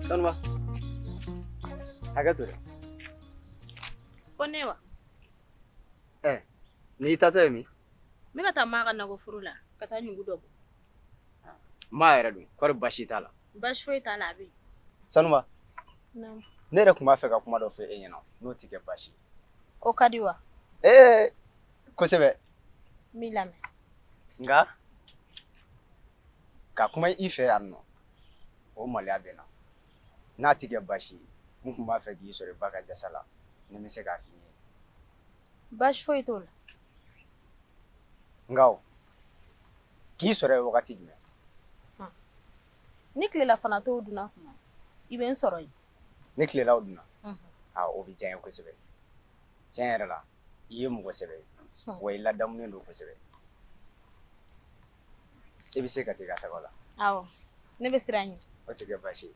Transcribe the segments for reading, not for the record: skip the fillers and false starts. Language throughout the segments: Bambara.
Sanuba. Hakɛ to dɛ. Ko ne wa? N'i taatɔ ye min? N bɛ ka taa maa ka nakɔforo la ka taa ɲugu dɔ bɔ. Maa yɛrɛ dun, kɔri baasi t'a la? Baasi foyi t'a la, a bɛ yen. Sanuba. Naamu. Ne yɛrɛ tun b'a fɛ ka kuma dɔ fɔ e ɲɛna n'o tɛ kɛ baasi ye. O ka di wa? Kosɛbɛ. N b'i lamɛn. Nka ka kuma i fɛ yan nɔ, o maloya bɛ n na. N'a tɛ kɛ baasi ye, n tun b'a fɛ k'i sɔrɔ i ba ka jasa la, ni n bɛ se k'a f'i ye. Baasi foyi t'o la. Nka o, k'i sɔrɔ yen wagati jumɛn? Ni tilelafana t'o dunna kuma, i bɛ n sɔrɔ yen. Ni tilelaw dunna? O bɛ diya n ye kosɛbɛ. Tiɲɛ yɛrɛ la, i ye mɔgɔ sɛbɛ ye, wa i ladamunen don kosɛbɛ. I bɛ se ka taa i ka taga la? Awɔ, ne bɛ siran ɲɛ. O tɛ kɛ baasi ye.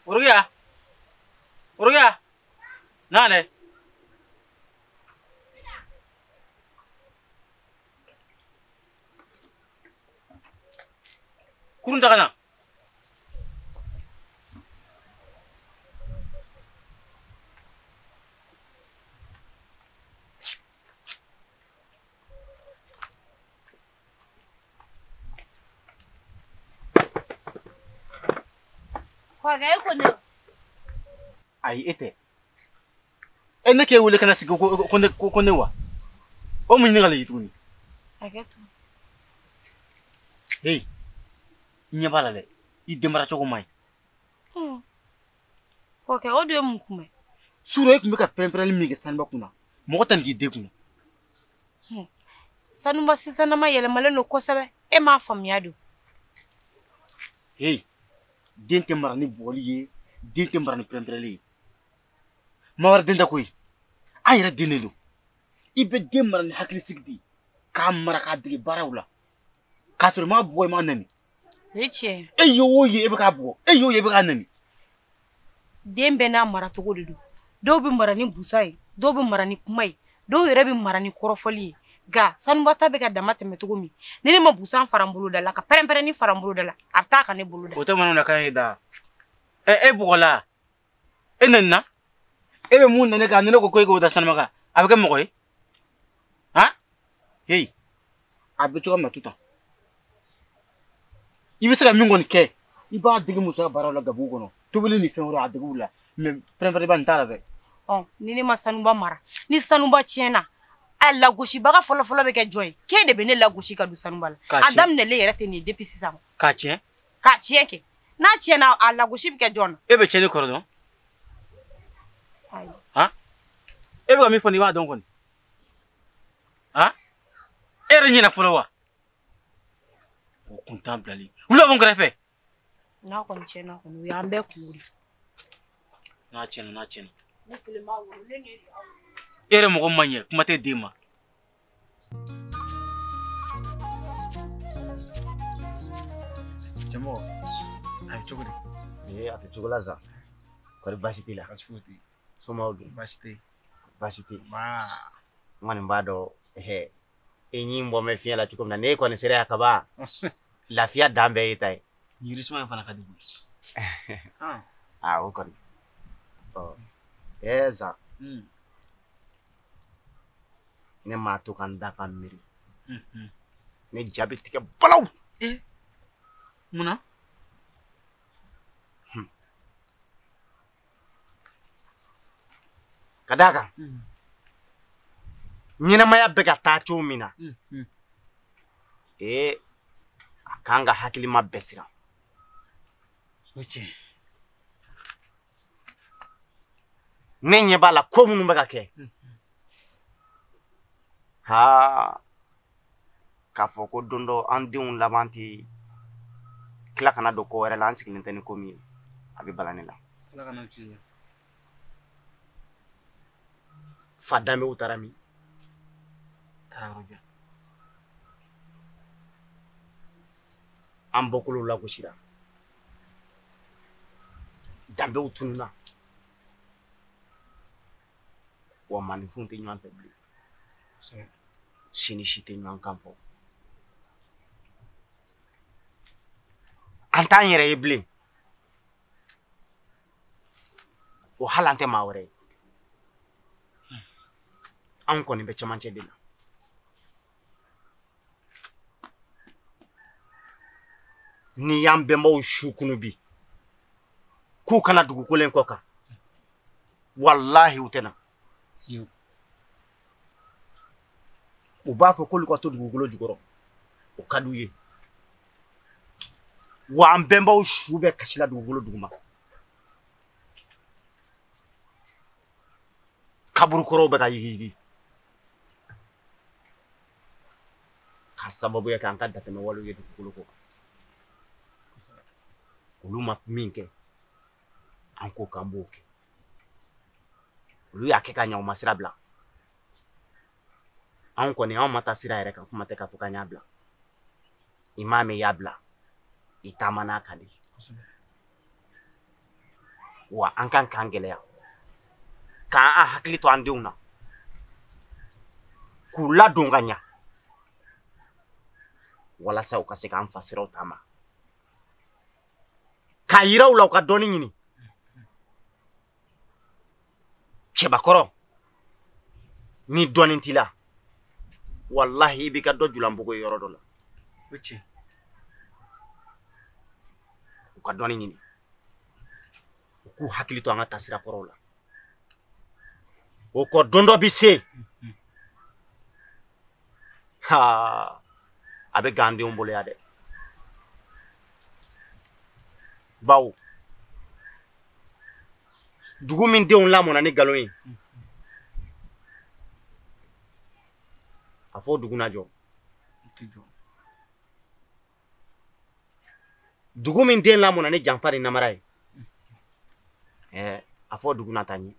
Uruya, Uruya, nane. Kurun ta ka na. Kɔrɔkɛ e ko ne wa? Ayi, e tɛ. E ne k'e wele ka na sigi ko ne wa? O mun ɲini ka lajɛ tuguni? Hakɛ to. Hey, i ɲɛ b'a la dɛ, i denmara cogo man ɲi. Kɔrɔkɛ, o de ye mun kuma ye? Suro e tun bɛ ka pɛrɛn-pɛrɛnli min kɛ Sanuba kunna, mɔgɔ tɛ nin k'i den kunna. Sanuba sisanama yɛlɛmalen don kosɛbɛ, e m'a faamuya de. Hey, den tɛ mara ni bugɔli ye, den tɛ mara ni pɛrɛn-pɛrɛnli ye. Maa wɛrɛ den tɛ koyi, an yɛrɛ den de don. I bɛ den mara ni hakilisigi de ye, k'a mara k'a dege baaraw la, k'a sɔrɔ i m'a bugɔ i m'a nɛni. O ye tiɲɛ ye. E y'o ye e bɛ k'a bugɔ, e y'o ye e bɛ k'a nɛni. Den bɛɛ n'a maracogo de don. Dɔw bɛ mara ni busan ye, dɔw bɛ mara ni kuma ye, dɔw yɛrɛ bɛ mara ni kɔrɔfɔli ye. Nka Sanuba ta bɛ ka dama tɛmɛ cogo min, ni ne ma busan fara n bolo da la, ka pɛrɛn-pɛrɛnni fara n bolo da la, a bɛ taa ka ne bolo da. O tɛ manamanakan ye da. E bugɔla, e nɛnina, e bɛ mun nɛni kan, ni ne ko ko e k'o da Sanuba kan, a bɛ kɛ mɔgɔ ye? Han? Hey, a bɛ cogo min na tout. I bɛ se ka min kɔni kɛ, i b'a dege musoya baaraw la gabugu kɔnɔ, tobili ni fɛn wɛrɛw a dege u la, mais pɛrɛn-pɛrɛnba nin t'a la dɛ. Ni ne ma Sanuba mara, ni Sanuba tiɲɛna, a lagosibaga fɔlɔfɔlɔ bɛ kɛ jɔn ye? K'e de bɛ ne lagosi ka don Sanuba la. A daminɛlen yɛrɛ tɛ nin ye depuis sisan. K'a tiɲɛ? K'a tiɲɛ kɛ. N'a tiɲɛna, a lagosi bɛ kɛ jɔn na? E bɛ tiɲɛni kɔrɔ dɔn? Ayi. Han? E bɛ ka min fɔ nin, i b'a dɔn kɔni? Han? E yɛrɛ ɲɛna fɔlɔ wa? O kuntan bilalen. Wuli ka bɔ n kɛrɛfɛ. N'a kɔni tiɲɛna kɔni, o y'an bɛɛ kungo de ye. N'a tiɲɛna, n'a tiɲɛna. Ne kelen b'a wolo, ne ni e de y'a wolo. E yɛrɛ mɔgɔ man ɲɛ, kuma tɛ den ma. Cɛmɔgɔ, a bɛ cogo di? A tɛ cogo la sa. Kɔri baasi t'i la? Baasi foyi tɛ yen. Somɔgɔw dun? Baasi tɛ yen. Baasi tɛ yen. Nba. N kɔni b'a dɔn, e ɲin bɔ bɛ fiɲɛ la cogo min na, n'e kɔni sera yan kaban, lafiya dan bɛɛ y'e ta ye. Yirisuma in fana ka di koyi. Aa, o kɔni. Ɔ, Zan. Ne m'a to ka n da ka n miiri. Ne ja bɛ tigɛ balawu. Munna? Ka d'a kan, ɲɛnamaya bɛ ka taa cogo min na, a kan ka hakilima bɛɛ siran. O tiɲɛ. Ne ɲɛ b'a la ko minnu bɛ ka kɛ. Haa, k'a fɔ ko don dɔ an denw laban tɛ tila ka na don ko wɛrɛ la, an sigilen tɛ ni ko min ye. A bɛ bala ne la. Ala ka n'an ci. Fa danbew taara min? Taara yɔrɔ jan. An bɔkolow lagosira. Danbew tununna. Wa maninfinw tɛ ɲɔgɔn fɛ bilen. Si ni si tɛ ɲɔgɔn kan fɔ. An t'an yɛrɛ ye bilen. O hali an tɛ maa wɛrɛ ye. Anw kɔni bɛ cɛmancɛ de la. N'i y'an bɛnbaw su kunu bi k'u kana dugukolo in kɔ kan, walahi u tɛ na. U b'a fɔ k'olu ka to dugukolo jukɔrɔ, o ka d'u ye. Wa an bɛnbaw su bɛ kasi la dugukolo duguma. Kaburu kɔrɔw bɛ ka yigiyigi. Ka sababuya kɛ an ka datɛmɛ walew ye dugukolo kɔ kan. Olu ma min kɛ, an ko k'an b'o kɛ. Olu y'a kɛ ka ɲɛ, u ma sira bila. Anw kɔni anw ma taa sira yɛrɛ kan, kuma tɛ k'a fɔ k'an y'a bila. I m'a mɛn i y'a bila, i taama n'a kan de. Wa an kan k'an gɛlɛya, k'an hakili to an denw na, k'u ladon ka ɲa, walasa u ka se k'an fa siraw taama. K'a yira u la u ka dɔɔni ɲini. Cɛbakɔrɔ, ni dɔɔni t'i la, walahi i b'i ka dɔ julanbugu ye yɔrɔ dɔ la. O tiɲɛ. U ka dɔɔni ɲini. U k'u hakili to an ka taasira kɔrɔw la. O kɔ don dɔ bɛ se. Haa, a bɛ gan denw bolo yan dɛ. Bawo, dugu min denw lamɔna ni nkalon ye, a fɔ dugu na jɔ. Dugu min den lamɔna ni janfa ni namara ye, a fɔ dugu na taa ɲɛ.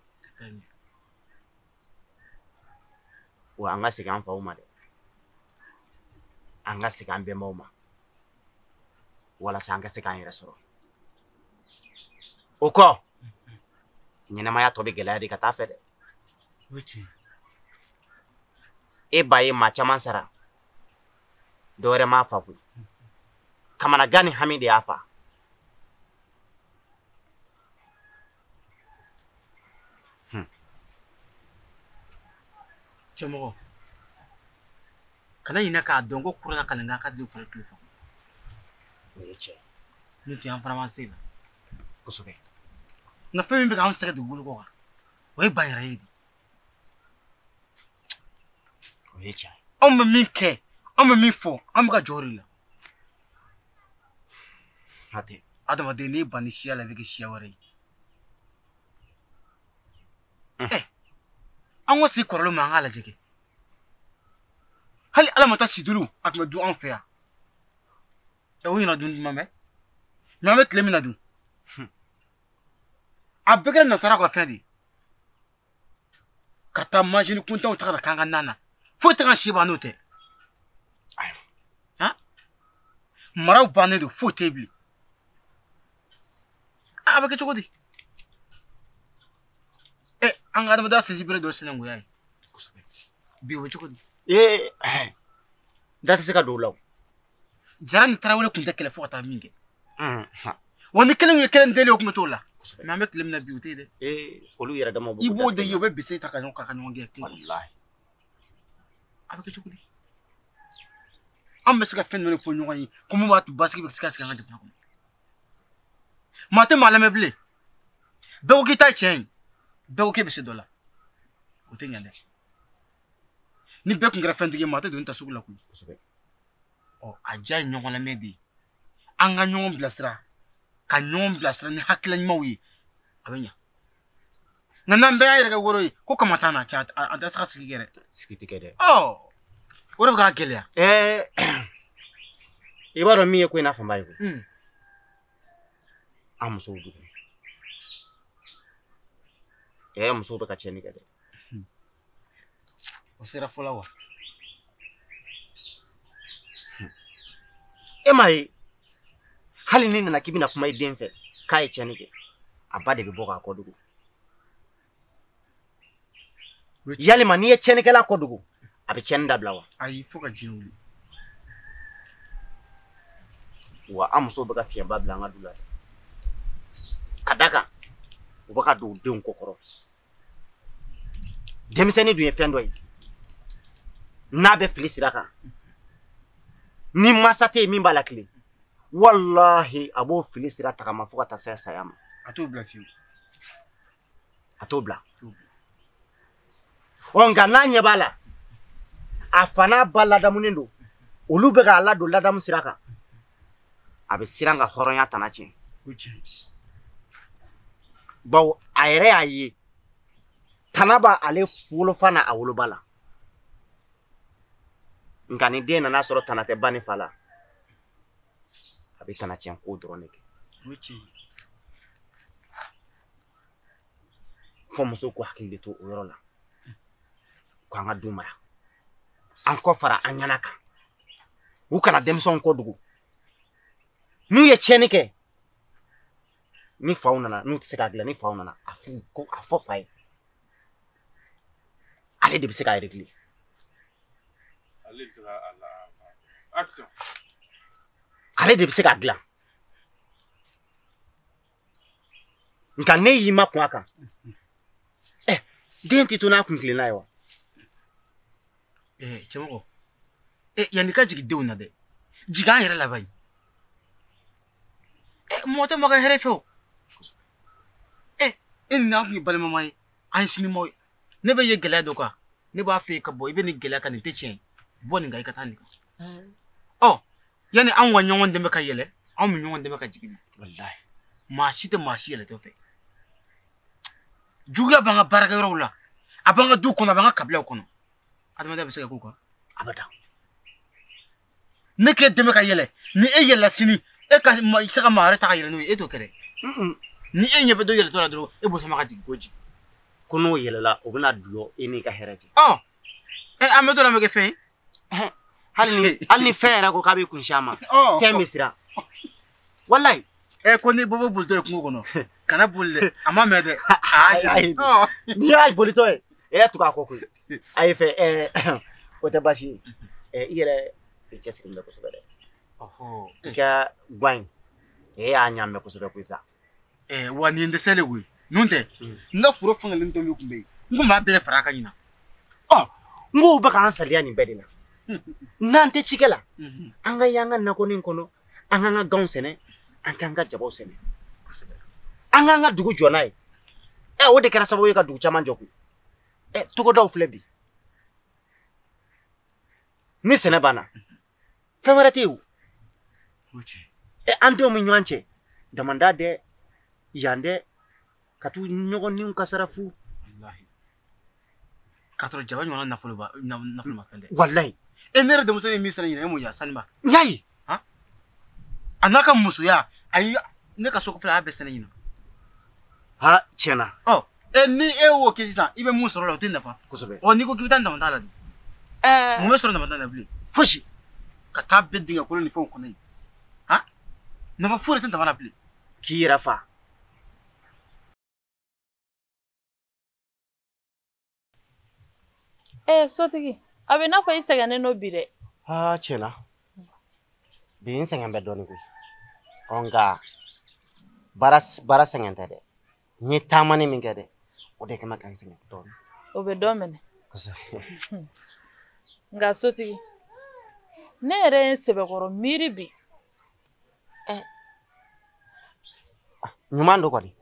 Wa an ka segin an faw ma dɛ. An ka segin an bɛnbaw ma. Walasa an ka se k'an yɛrɛ sɔrɔ. O kɔ, ɲɛnamaya tɔ bɛ gɛlɛya de ka taa fɛ dɛ. E ba ye maa caman sara, dɔ wɛrɛ m'a fa koyi. Kamanagan ni hami de y'a fa. Cɛmɔgɔ, kana ɲinɛ k'a dɔn ko kuranna kalankan ka denw fana tulo fɛ. O ye tiɲɛ. N'o tɛ an fana b'an se la. Kosɛbɛ. Nka fɛn min bɛ k'anw sɛgɛn dugukolo kɔ kan, o ye ba yɛrɛ ye de. O ye tiɲɛ. Anw bɛ min kɛ, anw bɛ min fɔ, an bɛ ka jɔ o de la. Hatɛ. Adamaden n'i banni siya la, i bɛ kɛ siya wɛrɛ ye. An ka segin kɔrɔlen ma, an k'a lajɛ kɛ. Hali Ala ma taa situlu, a tun bɛ dun anw fɛ yan. O ɲɛna dun tuma mɛn. Mɛ an bɛ tile min na dun. A bɛɛ kɛra nasara ka fɛn de ye. Ka taa mansin kuntanw ta ka na k'an ka nan na. Foyi tɛ ka si ban n'o tɛ. Ayiwa. Maraw bannen don, foyi tɛ yen bilen. A bɛ kɛ cogo di? An ka adamadenya sinsin bere dɔ ye sinankunya ye. Kosɛbɛ. Bi o bɛ cogo di? Da tɛ se ka don o la o. Jara ni Tarawele tun tɛ kɛlɛ fo ka taa min kɛ. Wa ni kelen ye kelen deli, o tun bɛ t'o la. Mɛ an bɛ tile min na bi, o tɛ yen dɛ. Olu yɛrɛ damaw bɛ. I b'o de ye, u bɛ bese ta ka ɲɔgɔn gɛn. Walahi. A bɛ kɛ cogo di? An bɛ se ka fɛn jumɛn de fɔ ɲɔgɔn ye ko mun b'a to basigi bɛ se ka sigi an ka jamana kɔnɔ? Maa tɛ maa lamɛn bilen. Bɛɛ ko k'i ta ye tiɲɛ ye. Bɛɛ ko k'e bɛ se dɔ la. O tɛ ɲɛ dɛ. Ni bɛɛ tun kɛra fɛntigi ye, maa tɛ don ta sugu la koyi. Kosɛbɛ. Ɔ, a diya ye ɲɔgɔn lamɛn de ye. An ka ɲɔgɔn bilasira, ka ɲɔgɔn bilasira ni hakilina ɲumanw ye, a bɛ ɲa. Nka n'an bɛɛ y'an yɛrɛ kɛ woro ye, ko kama t'an na, cɛ, an tɛ se ka sigi kɛ dɛ. Sigi tɛ kɛ dɛ. Ɔ, o de bɛ k'a gɛlɛya. I b'a dɔn min ye ko in n'a fanba ye koyi. An musow dugu. Musow bɛ ka tiɲɛni kɛ dɛ. O sera fɔlɔ wa? E m'a ye hali n'i nana k'i bɛna kuma i den fɛ k'a ye tiɲɛni kɛ, a ba de bɛ bɔ k'a kɔ dogo. Yalima n'i ye tiɲɛnikɛla kɔ dogo, a bɛ tiɲɛni dabila wa? Ayi, fo ka diɲɛ wuli. Wa an musow bɛ ka fiɲɛba bila an ka du la dɛ. Ka d'a kan u bɛ ka don u denw kɔ kɔrɔ. Denmisɛnnin dun ye fɛn dɔ ye, n'a bɛ fili sira kan, ni mansa tɛ yen min b'a latilen, walahi a b'o fili sira tagama fo ka taa se saya ma. A t'o bila fiyewu. A t'o bila. Ɔ nka n'a ɲɛ b'a la, a fa n'a ba ladamunen don, olu bɛ k'a ladon ladamu sira kan, a bɛ siran ka hɔrɔnya tana tiɲɛ. Bawo a yɛrɛ y'a ye tana b'ale wolofa n'a a woloba la. Nka ni den nana sɔrɔ tana tɛ ba ni fa la, a bɛ tana tiɲɛ ko dɔrɔn de kɛ. Fo musow k'u hakili de to o yɔrɔ la, k'an ka du mara, an kɔ fara an ɲɛna kan, u kana denmisɛnw kɔ dogo. N'u ye tiɲɛni kɛ, ni faw nana, n'u tɛ se k'a dilan, ni faw nana, a fɔ fa ye, ale de bɛ se k'a régler. Ale de bɛ se k'a dilan. Nka ne y'i makun a kan, den tɛ to n'a kun tilenna ye wa? Cɛmɔgɔ, yanni ka jigin denw na dɛ, jigin an yɛrɛ laban ye. Mɔgɔ tɛ mɔgɔ ka hɛrɛ fɛ o. E ni n'an kun ye balimama ye, an ye sinimaw ye. Ne bɛ ye gɛlɛya dɔ kan, ne b'a fɛ ka bɔ, i bɛ nin gɛlɛya kan, nin tɛ tiɲɛ ye. Bɔ nin kan, i ka taa nin kan. Ɔ, yanni anw ka ɲɔgɔn dɛmɛ ka yɛlɛ, anw bɛ ɲɔgɔn dɛmɛ ka jigin. Walahi. Maa si tɛ maa si yɛlɛtɔ fɛ. Juguya b'an ka baarakɛyɔrɔw la, a b'an ka du kɔnɔ, a b'an ka kabilaw kɔnɔ. Adamadenya bɛ se ka k'o kan? Abada. Ne k'e dɛmɛ ka yɛlɛ, ni e yɛlɛla sini, e ka se ka maa wɛrɛ ta ka yɛlɛ n'o ye, e t'o kɛ dɛ. Ni e ɲɛ bɛ dɔ yɛlɛtɔ la dɔrɔn, e b'o sama ka jigin k'o jigin. Ko n'o yɛlɛla, o bɛna dulɔ e n'i ka hɛrɛ cɛ. Ɔ, an bɛ dɔ la, bɛ kɛ fɛn ye. Hali ni fɛn yɛrɛ ko k'a b'i kunsi a ma, fɛn bɛ siran. Walayi. Ko ni bɔbɔ bolitɔ ye kungo kɔnɔ, kana boli dɛ, a ma mɛn dɛ. Ayi, n'i y'a bolitɔ ye, e y'a tugu a kɔ koyi. Ayi fɛ, o tɛ baasi ye. I yɛrɛ i cɛsirilen bɛ kosɛbɛ dɛ. I ka guwan in, e y'a ɲa mɛn kosɛbɛ koyi sa. Wa nin dɛsɛlen koyi. N'o tɛ, n ka foro fɛngɛlen tɔ min tun bɛ yen, n kun b'a bɛɛ fara a kan ɲina. Ɔ, n k'o bɛ k'an saliya nin bɛɛ de la. N'an tɛ cikɛ la, an ka y'an ka nakɔnin kɔnɔ, an k'an ka ganw sɛnɛ, an k'an ka jabaw sɛnɛ. An k'an ka dugu jɔ n'a ye. O de kɛra sababu ye ka dugu caman jɔ koyi. Togodaw filɛ bi. Ni sɛnɛ banna, fɛn wɛrɛ tɛ yen o. An denw bɛ ɲɔgɔn cɛ, damanda dɛ, yan dɛ, ka t'u ɲɔgɔn niw kasara fu. K'a sɔrɔ jaba ɲɔgɔnna nafolo ma fɛn dɛ. Walayi. Ne yɛrɛ denmuso ye min sara ɲinɛ, e m'o ye Saniba? N y'a ye. A n'a ka musoya, ayi, ne ka so kɔfɛla a y'a bɛɛ sɛnɛ ɲinɛ. Ha, tiɲɛna. Ɔ, ni e y'o kɛ sisan, i bɛ mun sɔrɔ o la, o tɛ nafa. Kosɛbɛ. Ɔ, n'i ko k'i bɛ taa damanda la dun? Mun bɛ sɔrɔ damanda la bilen? Fosi. Ka taa bɛɛ dingɛ kolon ni fɛnw kɔnɔ yen. Han? Nafa foyi de tɛ dama la bilen. K'i yɛrɛ fa. Sotigi, a bɛ n'a fɔ i sɛgɛnnen don bi dɛ. Aa, tiɲɛna. Bi n sɛgɛn bɛ dɔɔnin koyi. Ɔ nka baara sɛgɛn tɛ dɛ. N ye taamani min kɛ dɛ, o de kama ka n sɛgɛn dɔɔnin. O bɛ dɔ minɛ. Kosɛbɛ. Nka sotigi, ne yɛrɛ ye n sɛbɛkɔrɔ miiri bi. Ɲuman don kɔni.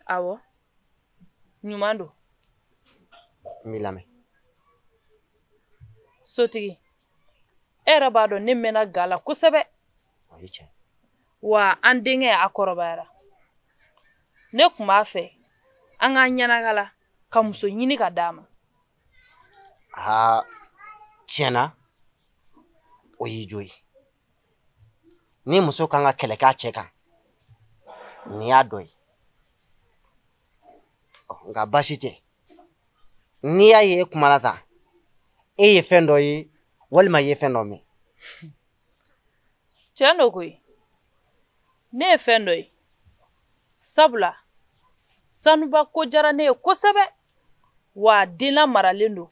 Awɔ, ɲuman don. N b'i lamɛn. Sotigi, e yɛrɛ b'a dɔn ne mɛnna ga la kosɛbɛ. O ye tiɲɛ. Wa an denkɛ a kɔrɔbayara. Ne tun b'a fɛ an k'an ɲɛnakala ka muso ɲini ka d'a ma. Aa, tiɲɛna, o y'i jo ye. Ni muso kan ka kɛlɛ k'a cɛ kan, nin y'a dɔ ye. Nka baasi tɛ. N'i y'a ye e kumana tan, e ye fɛn dɔ ye walima i ye fɛn dɔ mɛn. Tiɲɛ don koyi. Ne ye fɛn dɔ ye. Sabula Sanuba ko diyara ne ye kosɛbɛ. Wa a den lamaralen don.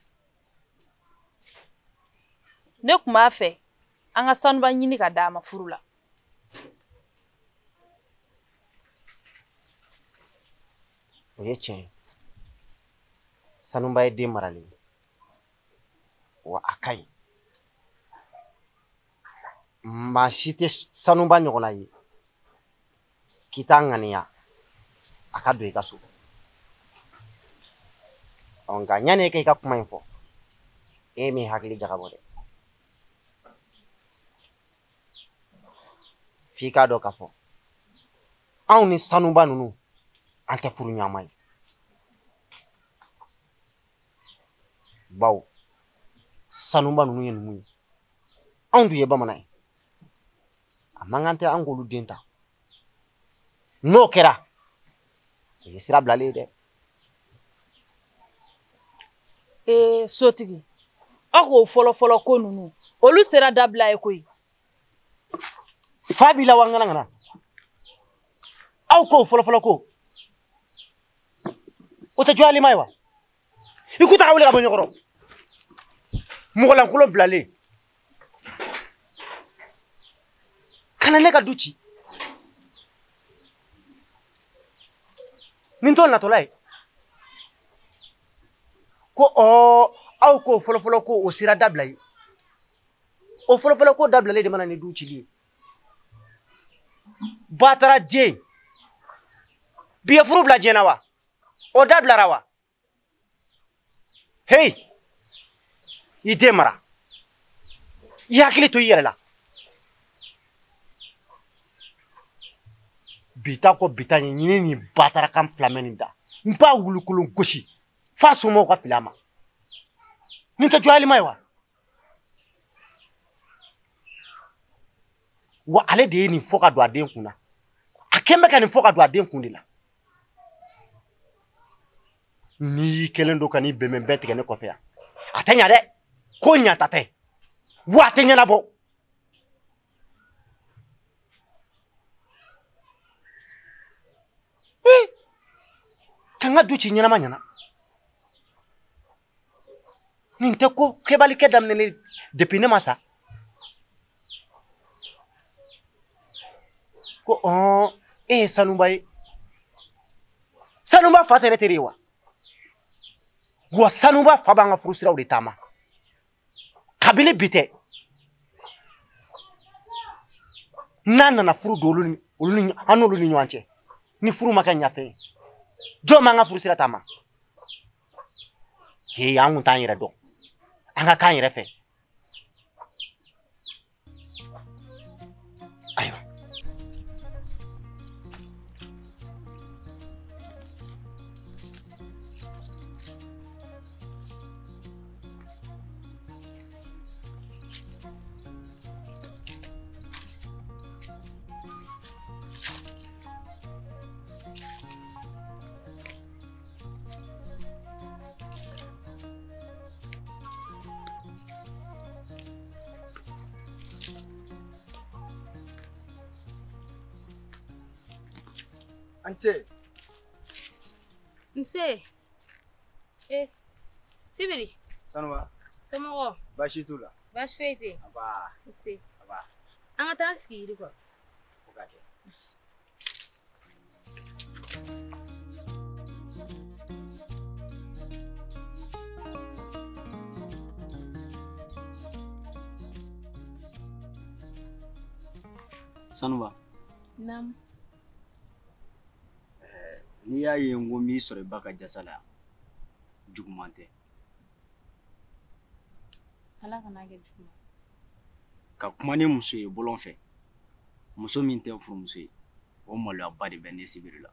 Ne tun b'a fɛ an ka Sanuba ɲini ka d'a ma furu la. O ye tiɲɛ ye. Sanuba ye den maralen ye. Wa a ka ɲi. Maa si tɛ Sanuba ɲɔgɔnna ye k'i t'a ŋaniya a ka don i ka so. Nka yanni e ka i ka kuma in fɔ, e m'i hakili jagabɔ dɛ. F'i k'a dɔn k'a fɔ anw ni Sanuba ninnu an tɛ furu ɲɔgɔnma ye. Bawo Sanuba ninnu ye numu ye, anw dun ye bamanan ye. A man kan tɛ an k'olu den ta. N'o kɛra, o ye sira bilalen ye dɛ. Ee sotigi, aw k'o fɔlɔfɔlɔ ko ninnu, olu sera dabila ye koyi. Fa b'i la wa ŋana ŋana? Aw k'o fɔlɔfɔlɔ ko, o tɛ jɔyalima ye wa? I k'u ta ka wuli ka bɔ ɲɔgɔn kɔrɔ. Mɔgɔlankolon bilalen. Kana ne ka du ci. Nin t'o natɔla ye. Ko aw k'o fɔlɔfɔlɔ ko o sera dabila ye. O fɔlɔfɔlɔ ko dabilalen de mana ni du cili ye. Batara den. Bi ye furu bila diɲɛ na wa? O dabilara wa? Hey! I den mara. I hakili to i yɛrɛ la. Bi ta kɔ bi ta ɲini nin batara kan fila mɛn nin da. N b'a wulukolon gosi f'a somɔgɔw ka fili a ma. Nin tɛ jɔyalima ye wa? Wa ale de ye nin fɔ ka don a den kun na. A kɛn bɛ ka nin fɔ ka don a den kun de la. N'i y'i kɛlen don ka n'i bɛnbɛn bɛɛ tigɛ ne kɔfɛ yan, a tɛ ɲa dɛ. Ko ɲata tɛ. Wa a tɛ ɲɛnabɔ. Ka n ka du ci ɲɛnama ɲɛna. Nin tɛ ko kɛbalikɛ daminɛlen depuis ne ma sa. Ko e ye Sanuba ye. Sanuba fa tɛ ne teri ye wa? Wa Sanuba fa b'an ka furusiraw de taama. Kabini bi tɛ. N'a nana furu don olu ni an n'olu ni ɲɔgɔn cɛ, ni furu ma kɛ ɲafɛ ye, jɔn b'an ka furusira taama? He, an kun t'an yɛrɛ dɔn. An ka k'an yɛrɛ fɛ. Ayiwa. Nse. Nse. Sibiri. Sanuba. Somɔgɔw. Baasi t'u la. Baasi foyi tɛ yen. Nba. Nse. Nba. An ka taa sigi yiri kɔrɔ. O ka kɛ. Sanuba. Naamu. N'i y'a ye n ko n b'i sɔrɔ i ba ka jasa la yan, juguman tɛ. Ala kana kɛ juguman. Ka kuma ni muso ye bɔlɔn fɛ, muso min tɛ furumuso ye, o maloyaba de bɛ ne Sibiri la.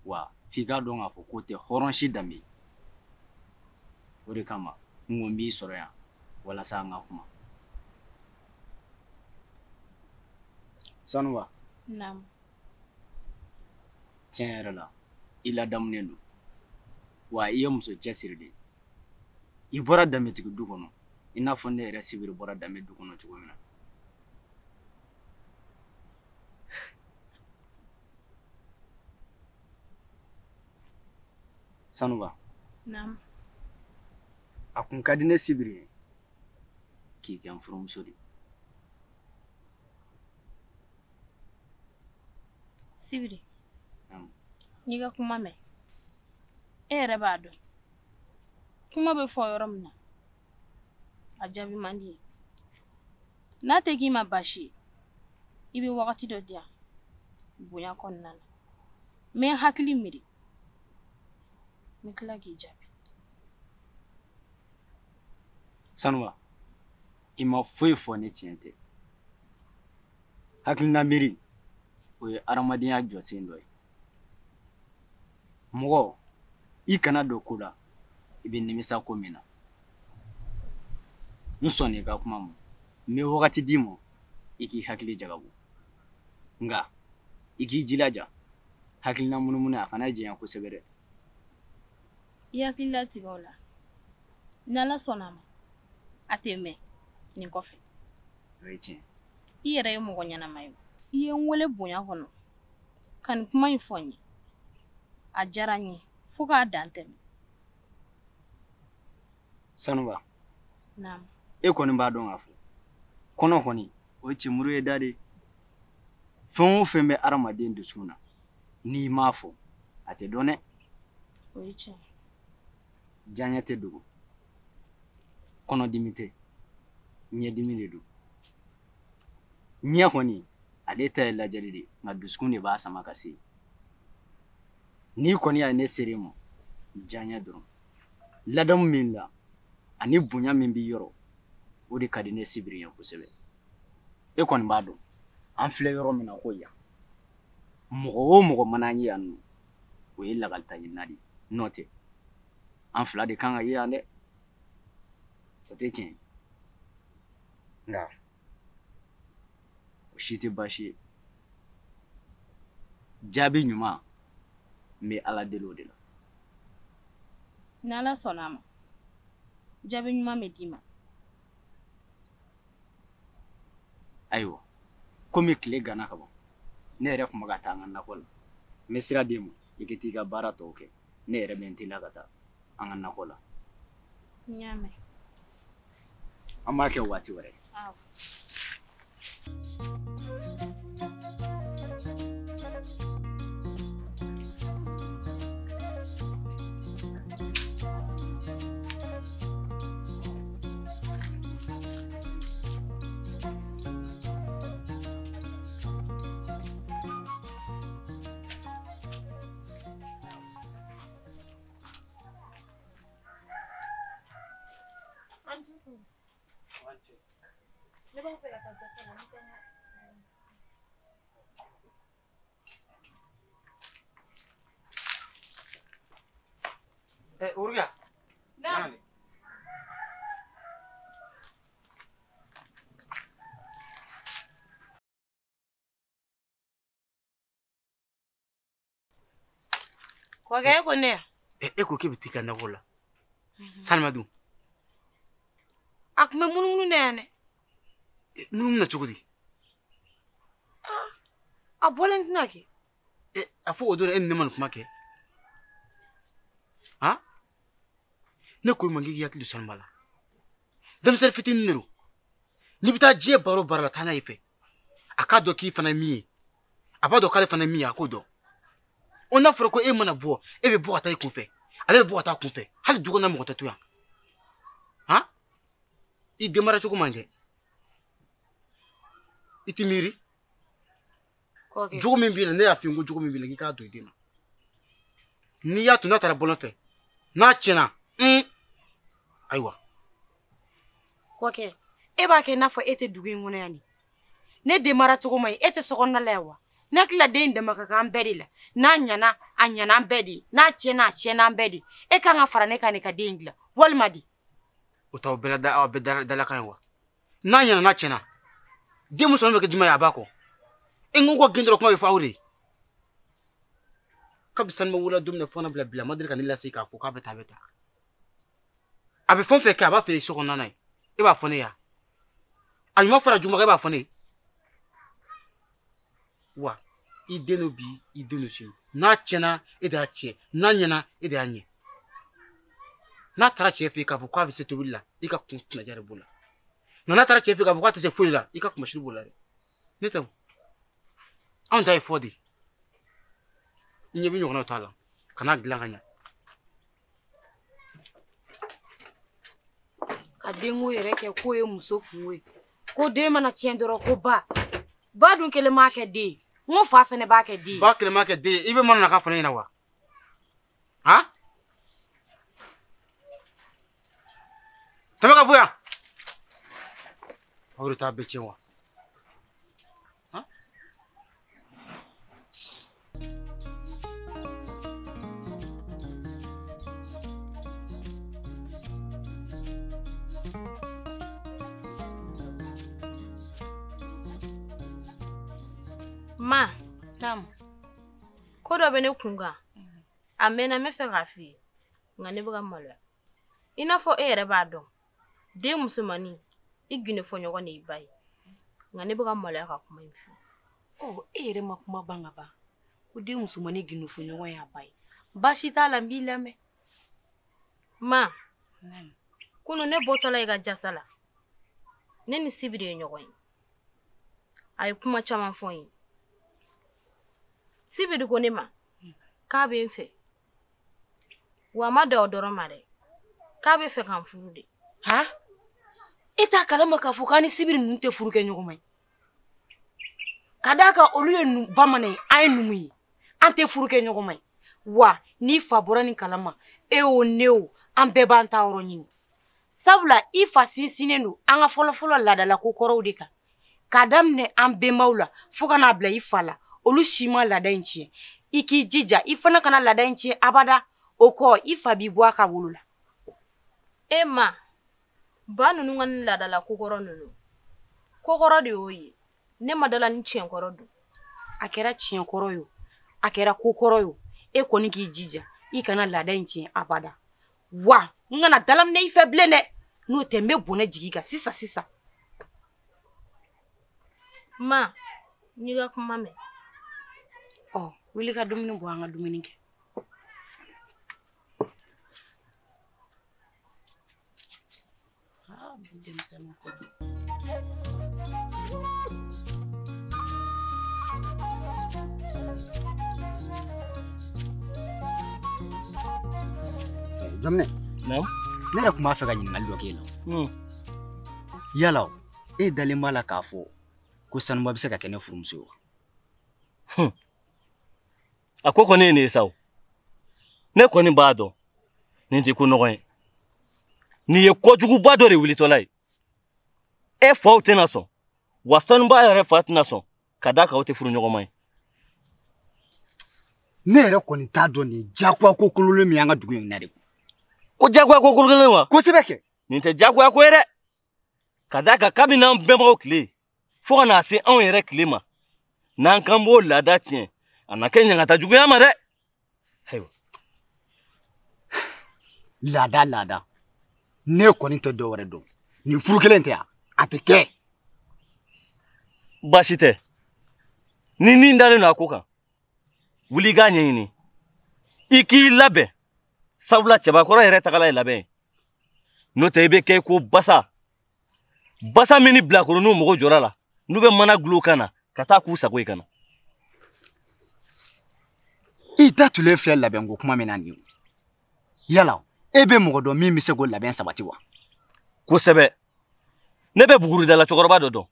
Wa f'i k'a dɔn k'a fɔ k'o tɛ hɔrɔn si danbe ye. O de kama n ko n b'i sɔrɔ yan walasa an ka kuma. Sanuba. Naamu. Tiɲɛ yɛrɛ la, i ladamunen don. Wa i ye muso cɛsiri de ye. I bɔra danbetigi du kɔnɔ i n'a fɔ ne yɛrɛ Sibiri bɔra danbe du kɔnɔ cogo min na. Sanuba. Naamu. A kun ka di ne Sibiri ye k'i kɛ n furumuso de ye. Sibiri. Naamu. N'i ka kuma mɛn, e yɛrɛ b'a dɔn kuma bɛ fɔ yɔrɔ min na a jaabi man di ye. N'a tɛ k'i ma baasi ye, i bɛ wagati dɔ di yan bonya kɔnɔna na. N bɛ n hakili miiri, n bɛ tila k'i jaabi. Sanuba, i ma foyi fɔ ni tiɲɛ tɛ. Hakilina miiri, o ye adamadenya jɔsen dɔ ye. Mɔgɔ, i kana don ko la i bɛ nimisa ko min na. N sɔnn'i ka kuma ma, n bɛ wagati d'i ma i k'i hakili jagabɔ. Nka i k'i jilaja hakilina munumunu a kana janya kosɛbɛ dɛ. I hakili latigɛ o la, n'Ala sɔnna a ma, a tɛ mɛn nin kɔfɛ. O ye tiɲɛ. I yɛrɛ ye mɔgɔ ɲɛnama ye. I ye n wele bonya kɔnɔ ka nin kuma in fɔ n ye. A diyara n ye fo k'a dan tɛmɛ. Sanuba. Naamu. E kɔni b'a dɔn k'a fɔ kɔnɔ kɔni o ye cɛmuru ye da de. Fɛn o fɛn bɛ adamaden dusukun na, n'i m'a fɔ a tɛ dɔn dɛ. O ye tiɲɛ. Diyaɲɛ tɛ dogo, kɔnɔdimi tɛ, ɲɛdimi de don. Ɲɛ kɔni ale ta ye lajɛli de ye, nka dusukun de b'a sama ka se. N'i kɔni y'a ye ne ser'e ma, diyaɲɛ dɔrɔn. Ladamu min la ani bonya min b'i yɔrɔ, o de ka di ne Sibiri ye kosɛbɛ. E kɔni b'a dɔn an filɛ yɔrɔ min na ko yan, mɔgɔ o mɔgɔ mana an ye yan nɔ, o ye lakalita ɲinina de ye. N'o tɛ, an fila de kan ka ye yan dɛ. O tɛ tiɲɛ ye. Nka o si tɛ baasi ye. Jaabi ɲuman, n bɛ Ala deli o de la. N'Ala sɔnna a ma, jaabi ɲuman bɛ d'i ma. Ayiwa, komi tile ganna ka ban, ne yɛrɛ tun bɛ ka taa an ka nakɔ la. N bɛ sira d'i ma, i ka t'i ka baara tɔw kɛ. Ne yɛrɛ bɛ n teliya ka taa an ka nakɔ la. N y'a mɛn. An b'a kɛ waati wɛrɛ. Awɔ. Ne b'a fɛ ka taa gasa la, n tɛ n ka. Uruya. Naamu. Kɔkɛ, e ko ne ya? E ko k'e bɛ t'i ka nakɔ la. Salima dun? A kun bɛ munumunu na yan dɛ. Munumunu na cogo di? A bɔlen tɛna kɛ. A fɔ o don e ni ne ma nin kuma kɛ. Han? Ne ko i ma k'i hakili to Salima la. Denmisɛnnin fitinin de don. N'i bɛ taa diɲɛ baara o baara la, taa n'a ye fɛ. A k'a dɔn k'i fana ye min ye. A b'a dɔn k'ale fana ye min ye, a k'o dɔn. O n'a fɔra ko e mana bɔ, e bɛ bɔ ka taa i kunfɛ. Ale bɛ bɔ ka taa kun fɛ. Hali du kɔnɔna mɔgɔ tɛ to yan. Han? I den mara cogo man ɲi dɛ. I ti miiri. Jogo min b'i la, ne y'a f'i ye ko jogo min b'i la, k'i k'a don i den na. N'i y'a to n'a taara bɔlɔn fɛ, n'a tiɲɛna, ayiwa. Kɔkɛ, e b'a kɛ i n'a fɔ e tɛ dugu in kɔnɔ yan de. Ne den mara cogo man ɲi, e tɛ sokɔnɔna la yan wa? Ne hakili la den in dama ka kan an bɛɛ de la. N'a ɲɛna, a ɲɛna an bɛɛ de ye. N'a tiɲɛna, a tiɲɛna an bɛɛ de ye. E kan ka fara ne kan de ka den in dilan, walima di? O t'aw bɛɛ la, aw bɛɛ dalakan ye wa? N'a ɲɛna, n'a tiɲɛna, den musoman bɛ kɛ jumɛn ye a b'a kɔ? E ko ko gɛn dɔrɔn kuma bɛ fɔ aw de ye. Kabi Sanuba wolola don min na fo ka na bila bi la, ma deli ka ne lase k'a fɔ k'a bɛ tan a bɛ tan. A bɛ fɛn o fɛn kɛ a b'a fɛ so kɔnɔna na ye. E b'a fɔ ne ye wa? A ɲuman fara juguman kan e b'a fɔ ne ye. Wa i den don bi i den don sini. N'a tiɲɛna e de y'a tiɲɛ, n'a ɲɛna e de y'a ɲɛ. N'a taara cɛ fɛ yen k'a fɔ k'a bɛ se tobili la, i ka kun kunnaja de b'o la. Nka n'a taara cɛ fɛ yen k'a fɔ k'a tɛ se foyi la, i ka kumasiri b'o la dɛ. Ne tɛ o. Anw ta ye fɔ de. I ɲɛ bɛ ɲɔgɔnnaw t'a la. Kan'a dilan ka ɲa. Ka denko yɛrɛ kɛ k'o ye muso kungo ye. Ko den mana tiɲɛ dɔrɔn ko ba. Ba dun kelen m'a kɛ den ye. N ko fa fɛnɛ b'a kɛ den ye. Ba kelen m'a kɛ den ye. I bɛ mana na k'a fɔ ne ɲɛna wa? Han? Tɛmɛ ka bɔ yan. Aw de t'a bɛɛ tiɲɛ wa? Ma, Naamu. Ko dɔ bɛ ne kun kan. A mɛnna n bɛ fɛ k'a f'i ye, nka ne bɛ ka maloya. I n'a fɔ e yɛrɛ b'a dɔn, den musomannin, i gindofɔɲɔgɔn de y'i ba ye. Nka ne bɛ ka maloya ka kuma in f'i ye. Ɔ, e yɛrɛ ma kuma ban ka ban. Ko den musomannin gindofɔɲɔgɔn y'a ba ye. Baasi t'a la, n b'i lamɛn. Ma, Naamu. Kunun ne bɔtɔla i ka jasa la, ne ni Sibiri ye ɲɔgɔn ye. A ye kuma caman fɔ n ye. Sibiri ko ne ma k'a bɛ n fɛ, wa a ma dan o dɔrɔn ma dɛ, k'a bɛ fɛ ka n furu de. Han? E t'a kalama k'a fɔ k'an ni Sibiri ninnu tɛ furu kɛ ɲɔgɔn ma ye. Ka d'a kan olu ye bamanan ye, an ye numu ye. An tɛ furu kɛ ɲɔgɔn ma ye. Wa n'i fa bɔra nin kalama, e o ne o, an bɛɛ b'an ta yɔrɔ ɲini. Sabula i fa sinsinnen don an ka fɔlɔfɔlɔ laadalako kɔrɔw de kan. K'a daminɛ an bɛnbaw la fo ka n'a bila i fa la. Olu si ma laada in tiɲɛ. I k'i jija i fana kana laada in tiɲɛ abada. O kɔ i fa b'i bɔ a ka wolo la. E ma, ba ninnu ka nin laadala kokɔrɔ ninnu, kokɔrɔ de y'o ye. Ne ma dala ni tiɲɛkɔrɔ don. A kɛra tiɲɛkɔrɔ ye o, a kɛra kokɔrɔ ye o, e kɔni k'i jija i kana laada in tiɲɛ abada. Wa n kana dalaminɛ i fɛ bilen dɛ, n'o tɛ n bɛ bɔnɛ jigin i kan sisan sisan. Ma, n y'i ka kuma mɛn. Ɔ, wuli ka dumuni bɔ an ka dumuni kɛ. Aa, bi denmisɛnninw kɔni. Jaminɛ. Naamu. Ne yɛrɛ tun b'a fɛ ka ɲininkali dɔ k'e la. Yala e dalen b'a la k'a fɔ ko Sanuba bɛ se ka kɛ ne furumuso ye wa? A ko kɔni ye nin ye sa o. Ne kɔni b'a dɔn nin tɛ ko nɔgɔn ye. Nin ye kojuguba dɔ de wulitɔla ye. E faw tɛna sɔn, wa Sanuba yɛrɛ fa tɛna sɔn ka d'a kan aw tɛ furu ɲɔgɔn ma ye. Ne yɛrɛ kɔni t'a dɔn nin diyagoya ko kolonlen min y'an ka dugu in na de. Ko diyagoya ko kolonlen wa? Kosɛbɛ kɛ. Nin tɛ diyagoya ko ye dɛ. Ka d'a kan kabini an bɛnbaw tile fo ka n'a se anw yɛrɛ tile ma, n'an kan b'o laada tiɲɛ, a na kɛ ɲangata juguya ma dɛ. Ayiwa. Laada laada. Ne kɔni tɛ dɔ wɛrɛ dɔn. Nin furu kelen tɛ yan, a bɛ kɛ. Baasi tɛ. Ni nin dalen don a ko kan, wuli i k'a ɲɛɲini. I k'i labɛn. Sabula cɛbakɔrɔ yɛrɛ tagala ye labɛn ye. N'o tɛ i bɛ kɛ ko basa. Basa min ni bilakoroninw mago jɔra la, n'u bɛ mana gulon kan na ka taa k'u sago ye ka na. I da tulen filɛ labɛnko kuma min na nin ye. Yala e bɛ mɔgɔ dɔn min bɛ se k'o labɛn sabati wa? Kosɛbɛ. Ne bɛ buguridala cɛkɔrɔba dɔ dɔn.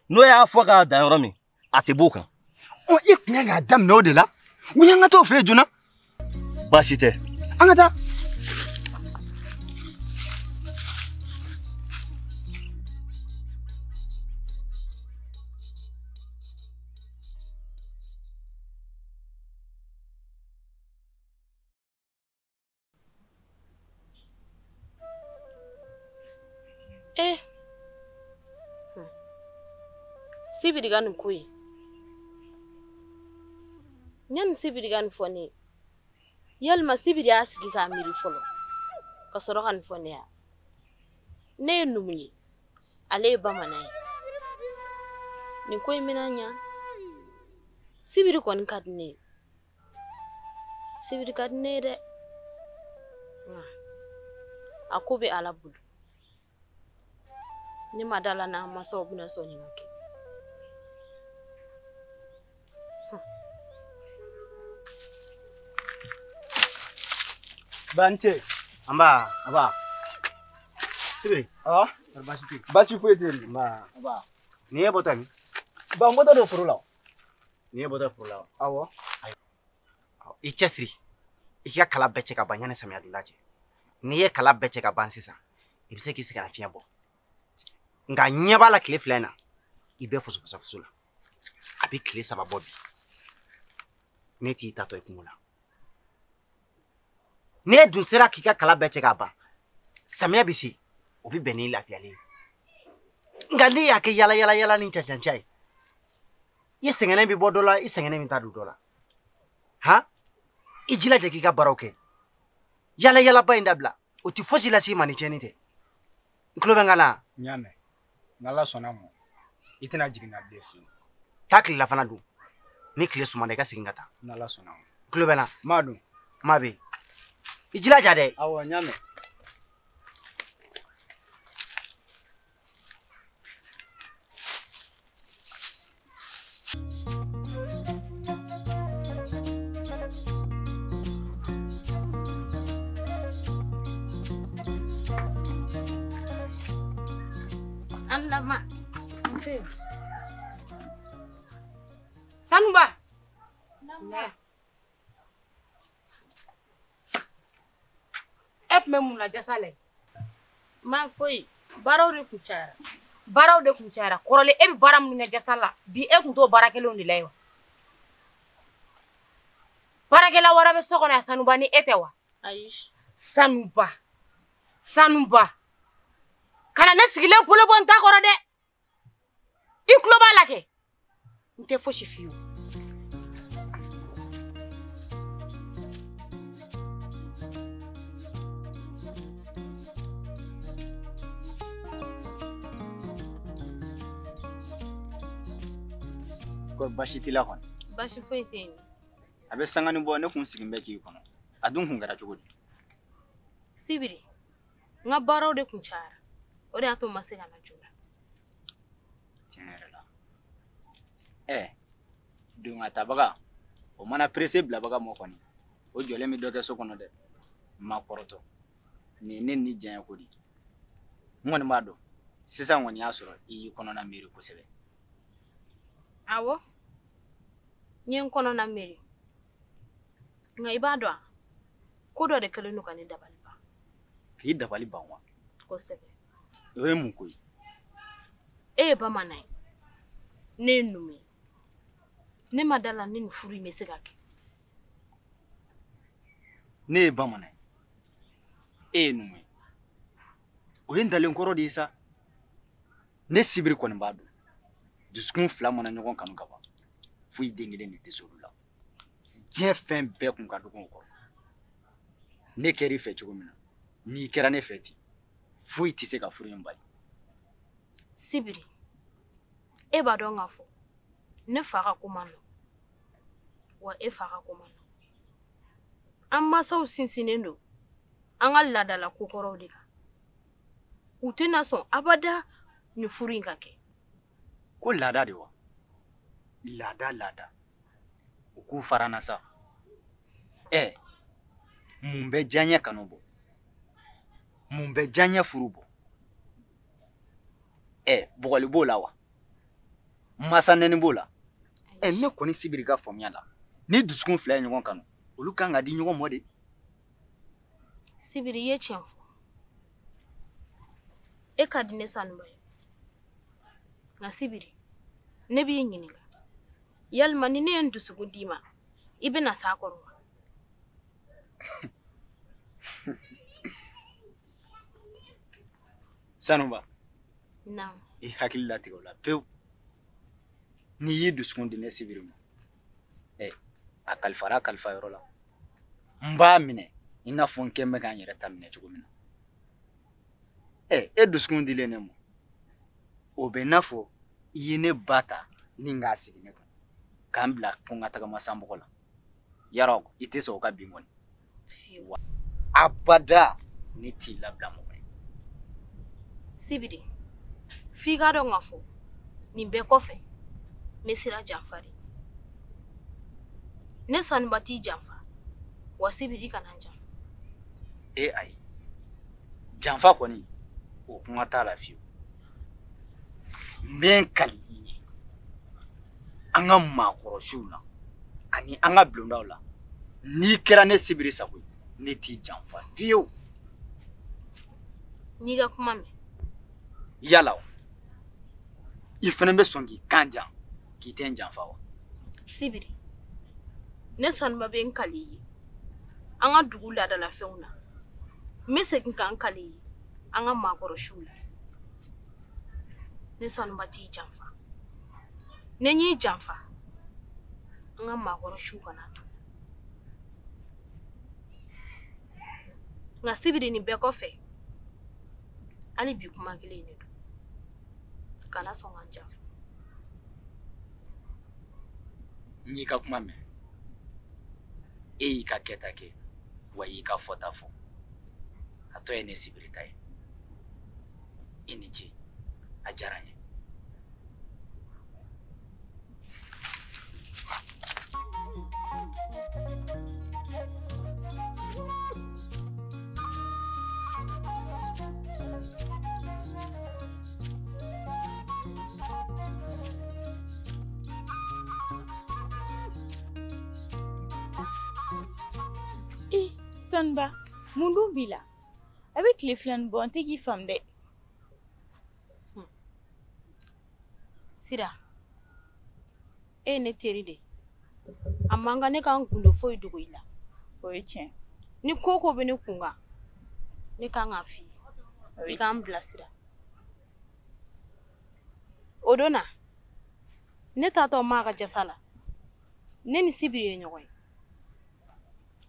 N'o y'a fɔ k'a dan yɔrɔ min, a tɛ b'o kan. Ɔ, i kun kan k'a daminɛ o de la. Wuli an ka t'o fɛ yen joona. Baasi tɛ. An ka taa. Eh. Sibiri ka nin ko ye. Yanni Sibiri ka nin fɔ ne ye, Yalima Sibiri y'a sigi k'a miiri fɔlɔ ka sɔrɔ ka nin fɔ ne ya. Ne ye numu ye, ale ye bamanan ye. Nin ko in bɛna ɲa. Sibiri kɔni ka di ne ye. Sibiri ka di ne ye dɛ. Nka a ko bɛ Ala bolo. Ne ma da la n'a mansaw bɛna sɔn nin ka kɛ. Ba n ce. Nba. Aba. Sibiri. Ah? Baasi tɛ yen. Baasi foyi tɛ yen. Nba. Aba. Nin ye bɔtɔ min? Ba n bɔtɔ don foro la. Nin ye bɔtɔ foro la wa? Awɔ. I cɛsiri. I k'i ka kala bɛɛ cɛ ka ban yanni samiya donda cɛ. N'i ye kala bɛɛ cɛ ka ban sisan, i bɛ se k'i sɛgɛn fiɲɛ bɔ. Nka ɲɛ b'a la tile 2 in na, i bɛ fɔsɔfɔsɔ la. A bɛ tile 3 bɔ bi. Ne t'i tatɔ i kungo la. N'e dun sera k'i ka kala bɛɛ cɛ ka ban, samiya bɛ se, o bɛ bɛn n'i lafiyalen ye. Nka ne y'a kɛ yala yala yala ni cancanca ye, i sɛgɛnnen bɛ bɔ dɔ la, i sɛgɛnnen bɛ taa don dɔ la. Han? I jilaja k'i ka baaraw kɛ. Yala yalaba in dabila, o tɛ fosi lase i ma ni tiɲɛni tɛ. I tulo bɛ n kan na? N y'a mɛn. N'Ala sɔnna a ma, i tɛna jigin na bilen fiyewu. Taa tilelafana dun. Ni tile sumana i ka segin ka taa. N'Ala sɔnna a ma. I tulo bɛ n na? N m'a dun. N m'a bɛ yen. I jilaja dɛ. Awɔ, n y'a mɛn. An lama. Nse. Sanuba. Naamu. E tun bɛ mun na jasa la? Ma foyi. Baaraw de kun cayara. Baaraw de kun cayara. Kɔrɔlen e bɛ baara minnu kɛ jasa la, bi e kun t'o baara kelenw de la ye wa? Baarakɛla wɛrɛ bɛ so kɔnɔ yan Sanuba ni e tɛ wa? Ayi. Sanuba. Sanuba. Kana ne sigilen bolo bɔ n ta kɔrɔ dɛ. I tulo b'a la kɛ. N tɛ fosi f'i ye. Ko baasi t'i la kɔni? Baasi foyi tɛ yen. A bɛ sangani bɔ ne kun sigin bɛ k'i kɔnɔ. A dun kun kɛra cogo di? Sibiri, n ka baaraw de kun cayara. O de y'a to n ma se ka na joona. Tiɲɛ yɛrɛ la. Don ka tabaga, o mana presse bilabaga mɔ kɔni, o jɔlen bɛ dɔ kɛ so kɔnɔ dɛ. N ma kɔrɔtɔ. Nin ye ne ni diya ko de ye. N kɔni b'a dɔn, sisan kɔni y'a sɔrɔ i y'i kɔnɔna miiri kosɛbɛ. Awɔ. N ye n kɔnɔna miiri. Nka i b'a dɔn wa? Ko dɔ de kɛlen don ka ne dabali ban. K'i dabali ban wa? Kosɛbɛ. O ye mun ko ye? E ye bamanan ye. Ne ye numu ye. Ne ma da la ni nin furu in bɛ se ka kɛ. Ne ye bamanan ye. E ye numu ye. O ye ntalen kɔrɔ de ye sa. Ne Sibiri kɔni b'a dɔn. Dusukun 2 mana ɲɔgɔn kanu ka ban, foyi den kelen de tɛ se olu la. Diɲɛ fɛn bɛɛ kun ka dɔgɔ o kɔrɔ. Ne kɛr'i fɛ cogo min na, n'i kɛra ne fɛ ten, foyi tɛ se ka furu in bali. Sibiri, e b'a dɔn k'a fɔ ne fa ka ko man nɔgɔn, wa e fa ka ko man nɔgɔn. An mansaw sinsinnen don an ka laadala kokɔrɔw de kan. U tɛna sɔn abada nin furu in ka kɛ. Ko laada de wa? Laada laada. U k'u fara n na sa. Mun bɛ diyaɲɛ kanu bɔ? Mun bɛ diyaɲɛ furu bɔ? Bugɔli b'o la wa? Masa nɛni b'o la? Ne kɔni Sibiri ka faamuya la, ni dusukun 2 ye ɲɔgɔn kanu, olu kan ka di ɲɔgɔn ma de. Sibiri, i ye tiɲɛ fɔ. E ka di ne Sanuba ye. Nka Sibiri, ne b'i ɲininka. Yalima ni ne ye n dusukun d'i ma, i bɛna s'a kɔrɔ wa? Sanuba. Naamu. I hakili latigɛ o la pewu. N'i y'i dusukun di ne Sibiri ma, a kalifara a kalifa yɔrɔ la. N b'a minɛ i n'a fɔ n kɛn bɛ k'an yɛrɛ ta minɛ cogo min na. E dusukun dilen ne ma, o bɛ n'a fɔ i ye ne ba ta ni k'a sigi ne kun k'an bila ko n ka tagama sanbɔgɔ la. Yarɔ i tɛ sɔn o ka bin kɔni. Abada ne t'i labila mɔgɔ ye. Sibiri, f'i k'a dɔn k'a fɔ nin bɛɛ kɔfɛ n bɛ siran janfa de. Ne Sanuba t'i janfa, wa Sibiri kana n janfa. E ayi, janfa kɔni o kuma t'a la fiyewu. N bɛ n kali i ye an ka maakɔrɔsiw la ani an ka bulondaw la, n'i kɛra ne Sibiri sago ye, ne t'i janfa fiyewu. N'i ka kuma mɛn. Yala i fana bɛ sɔn k'i kan jan k'i tɛ n janfa wa? Sibiri, ne Sanuba bɛ n kali i ye an ka dugu laadalafɛnw na. N bɛ segin ka n kali i ye an ka maakɔrɔsiw la. Ne Sanuba t'i janfa. Ne y'i janfa, an ka maakɔrɔsiw kana to. Nka Sibiri, nin bɛɛ kɔfɛ, hali bi kuma kelen in de don. Kana sɔn ka n janfa. N y'i ka kuma mɛn. E y'i ka kɛta kɛ, wa i y'i ka fɔta fɔ. A tɔ ye ne Sibiri ta ye. I ni ce, a diyara n ye. Sanuba, mun dun b'i la? A bɛ tile fila nin bɔ, n tɛ k'i faamu dɛ. Sira, e ye ne teri de ye. A man kan ne ka n gundo foyi dogo i la. O ye tiɲɛ. Ni ko ko bɛ ne kun kan, ne kan k'a f'i ye. I k'an bilasira. O don na, ne taatɔ maa ka jasa la, ne ni Sibiri ye ɲɔgɔn ye.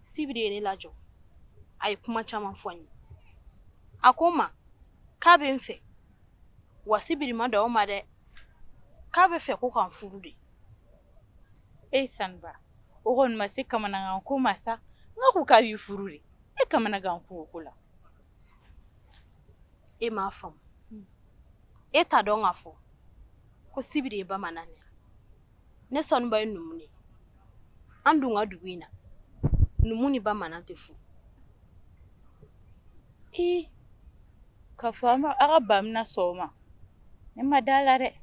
Sibiri ye ne lajɔ. A ye kuma caman fɔ n ye. A ko n ma k'a bɛ n fɛ, wa Sibiri ma dan o ma dɛ, k'a bɛ fɛ ko ka n furu de. E Sanuba, o kɔni ma se kamanagan ko ma sa. N ko k'a b'i furu de. E kamanagan ko o ko la. E m'a faamu. E t'a dɔn k'a fɔ ko Sibiri ye bamanan de ye. Ne Sanuba ye numu de ye. An dun ka dugu in na, numu ni bamanan tɛ furu. Ee, k'a fɔ a ka ba bɛna sɔn o ma, ne ma da la dɛ.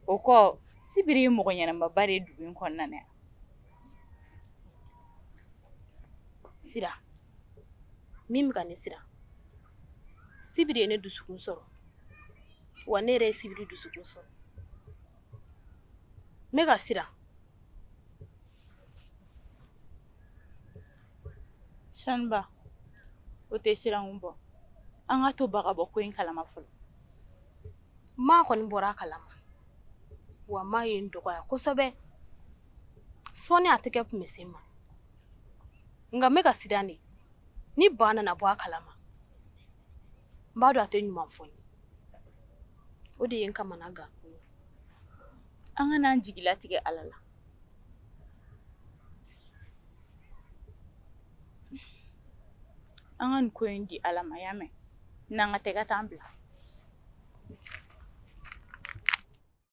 O kɔ, Sibiri ye mɔgɔ ɲɛnamaba de ye dugu in kɔnɔna na yan. Sira, min bɛ ka ne siran, Sibiri ye ne dusukun sɔrɔ, wa ne yɛrɛ ye Sibiri dusukun sɔrɔ. N bɛ ka siran. Sanuba, o tɛ siran kun bɔ. An ka to ba ka bɔ ko in kalama fɔlɔ. Maa kɔni bɔra a kalama, wa maa ye n dɔgɔya kosɛbɛ. Sɔɔni a tɛgɛ tun bɛ se n ma, nka n bɛ ka siran de. Ni ba nana bɔ a kalama, n b'a dɔn a tɛ ɲuman fɔ n ye. O de ye n kamana gan. An ka n'an jigi latigɛ Ala la. An ka nin ko in di Ala ma, y'a mɛn? N'an ka tɛgɛ t'an bila.